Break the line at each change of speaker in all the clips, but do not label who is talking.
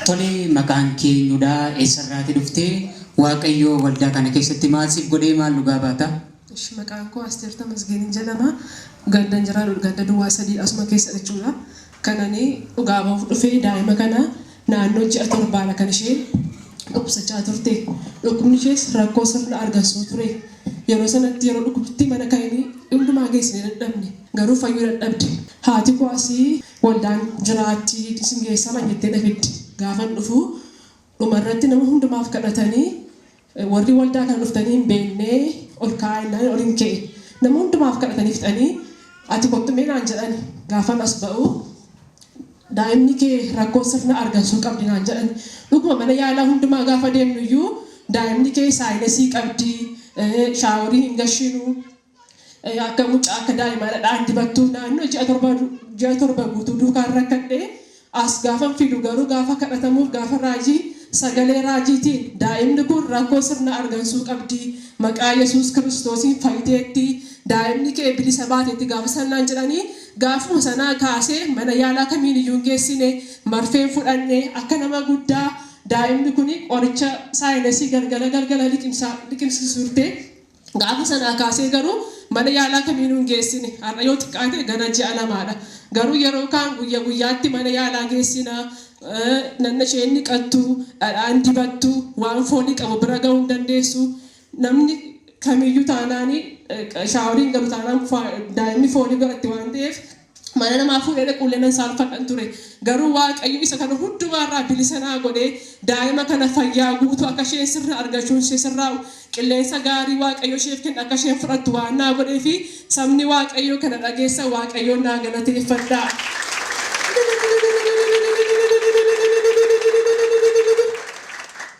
Tole, maqaan kee eenyudha? Eessarraati dhufte? Waaqayyo waldaa kana keessatti maal siif godhee maal dhugaa baata?
Ishi, maqaan koo Asteer Tamasgeeniin jedhama. Gandan jiraadhu ganda duwwaa 3 asuma keessa jechuudha. Kan ani dhugaa bahuuf dhufe, daa'ima kana naannoo ji'a 7dha kan isheen dhukkubsachaa turte. Dhukkubni ishees rakkoo sirna argansuu ture. Yeroo sanatti yeroo dhukkubatti mana kahinii hundumaa geessinee dadhabne. Garuu fayyuu dadhabde. Haati koo asii waldaan jiraatti isin geessaa naan jettee na fidde. Gaafan dhufu dhumarratti nama hundumaaf kadhatanii, warri waldaa kana dhuftanii hin beekne ol kaa'aa jennaan ol hin ka'e. Nama hundumaaf kadhatanii fixanii, ati kottu mee naan jedhani. Gaafan as ba'u, daa'imni kee rakkoo sirna argansuu qabdi naan jedhani. Dhuguma mana yaalaa hundumaa gaafa deemnu iyyuu daa'imni kee sinusii qabdi, showerii hin gashinu, akka mucaa akka daa'imaa dhadhaan dibattu. Naannoo ji'a 7, ji'a 7 guutuu duukaan rakkadhe. As gaafan fidu garuu gaafa kadhatamuuf, gaafa raajii sagalee raajiitiin daa'imni kun rakkoo sirna argansuu qabdi, maqaa Yesuus Kiristoosiin fayyiteetti, daa'imni kee bilisa baateetti gaafa sanaan jedhanii, gaafuma sanaa kaasee mana yaalaa kamiin iyyuu hin geessine, marfeen fudhanne. Akka nama guddaa daa'imni kun qoricha sinusii galgala galgala liqimsiisu turte. Gaafa sanaa kaasee garuu mana yaalaa kamiinuu hin geessine. Har'a yoo xiqqaate gara ji'a 2dha. Garuu yeroo kaan guyya guyyaatti mana yaalaa geessina. Nanna isheen dhiqattu, dhadhaan dibattu, waan foolii qabu bira ga'uu hin dandeessu. Namni kamiyyuu taanaan showeriin galu taanaan daa'imni foolii godhatti waan ta'eef, mana namaa fuudhee dhaquullee nan saalfadhan ture. Garuu Waaqayyo isa kana hundumaarraa bilisa naa godhee, daa'ima kana fayyaa guutuu akka isheen sirna argachuun ishee sirraa'u, qilleensa gaarii Waaqayyo isheef kennu akka isheen fudhattu waan naa godhee fi sabni Waaqayyo kana dhageessa Waaqayyoon naa galateeffadhaa.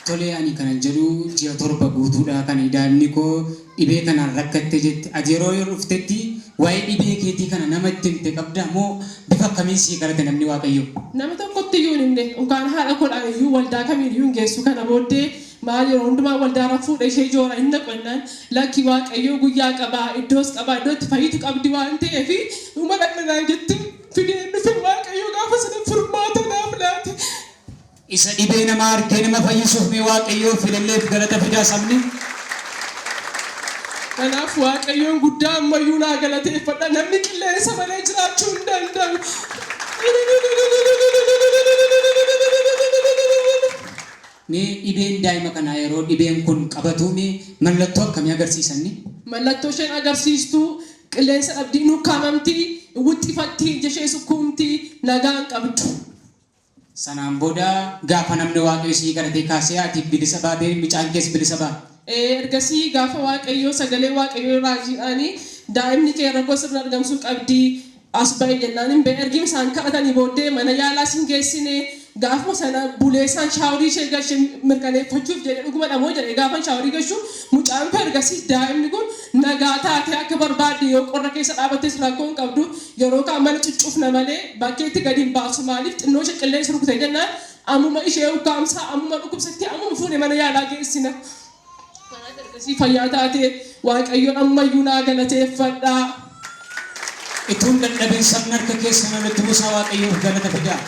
Tole, ani kanan jedhu ji'a 7 guutuudha kan daa'imni koo dhibee kanaan rakkatte jette. Ati yeroo dhuftetti waa'ee dhibee keetii kana nama itti himte qabdaa moo bifa akkamiin sii kadhate namni Waaqayyoo?
Nama tokkotti iyyuu hin himne. Yookaan haadha koodhaan iyyuu waldaa kamiin iyyuu hin geessu. Kana booddee maal yeroo hundumaa waldaarra fuudhee ishee joora hin naqu jennaan, lakki, Waaqayyoo guyyaa qabaa, iddoos qabaa, iddoo itti fayyitu qabdi waan ta'eef dhuma dhaqna naan jette. Fideen dhufe. Waaqayyoo gaafa sana furmaata naaf laate.
Isa dhibee nama argee nama fayyisuuf mee Waaqayyoof ililleef galata fidaa sabni.
Kanaaf Waaqayyoon guddaa ammayyuu naa galateeffadha. Namni qilleensa malee jiraachuu hin danda'u.
Mee dhibeen daa'ima kanaa yeroo dhibeen kun qabatu mee mallattoo akkamii agarsiisanni?
Mallattoo isheen agarsiistu qilleensa dhabdii, nukkaamamti, wuxxifatti, ija ishee sukkuumti, nagaa hin qabdu.
Sanaan booda gaafa namni Waaqayyo sii kadhatee kaasee ati bilisa baatee, mucaan kees bilisa baate.
Ergasii gaafa Waaqayyoo sagalee Waaqayyoo raajiidhaanii daa'imni kee rakkoo sirna argamsuu qabdi as ba'e jennaan hin ba'e. Ergi isaan kadhatanii booddee mana yaalaas hin geessine. Gaafuma sana bulee isaan showerii ishee gashe mirkaneeffachuuf jedhe, dhuguma dhamoo jedhe. Gaafa showerii gashu mucaan koo ergasii daa'imni kun nagaa taatee akka barbaadde yoo qorra keessa dhaabattes rakkoo hin qabdu. Yeroo kaan mana cuccufna malee bakkeetti gadi hin baasu. Maaliif? Xinnoo ishee qilleensi rukute jennaan ammuma ishee ukkaamsaa, ammuma dhukkubsatti, ammuma fuune mana yaalaa geessina. Kanaaf ergasii fayyaa taate. Waaqayyoon ammayyuu naa galateeffadhaa.
Ituun dadhabin sabni harka keessan olitti buusaa Waaqayyoof galata fidaa.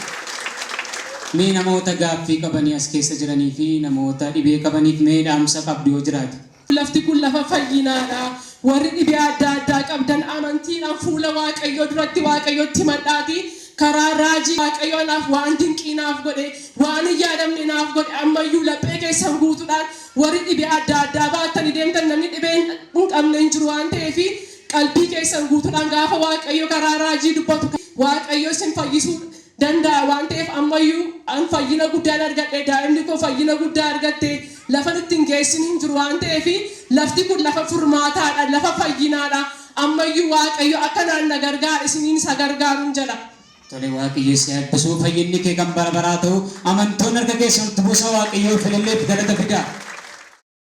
Mee namoota gaaffii qabanii as keessa jiranii fi namoota dhibee qabaniif mee dhaamsa qabdu yoo jiraate.
Lafti kun lafa fayyinaadha. Warri dhibee adda addaa qabdan amantiidhaan fuula Waaqayyoo duratti Waaqayyotti himadhaati. Karaa raajii Waaqayyo anaaf waan dinqii naaf godhe, waan hin yaadamne naaf godhe, ammayyuu laphee keessan guutuudhaan warri dhibee adda addaa baattanii deemtan, namni dhibee hin qabne hin jiru waan ta'eef, qalbii keessan guutuudhaan gaafa Waaqayyo karaa raajii dubbatu Waaqayyo isin fayyisuu danda'a waan ta'eef, ammayyuu an fayyina guddaan argadhe, daa'imni koo fayyina guddaa argatte, lafa itti hin geessin hin jiru waan ta'eef, lafti kun lafa furmaataadha, lafa fayyinaadha. Ammayyuu Waaqayyo akka naan na gargaara isiniin isa gargaaruun jedha.
Tole, Waaqayyo si eebbisuu, fayyinni kee kan bara baraa ta'u. Amantoonni harka keessan olitti buusaa Waaqayyoof ililleef galata fidaa.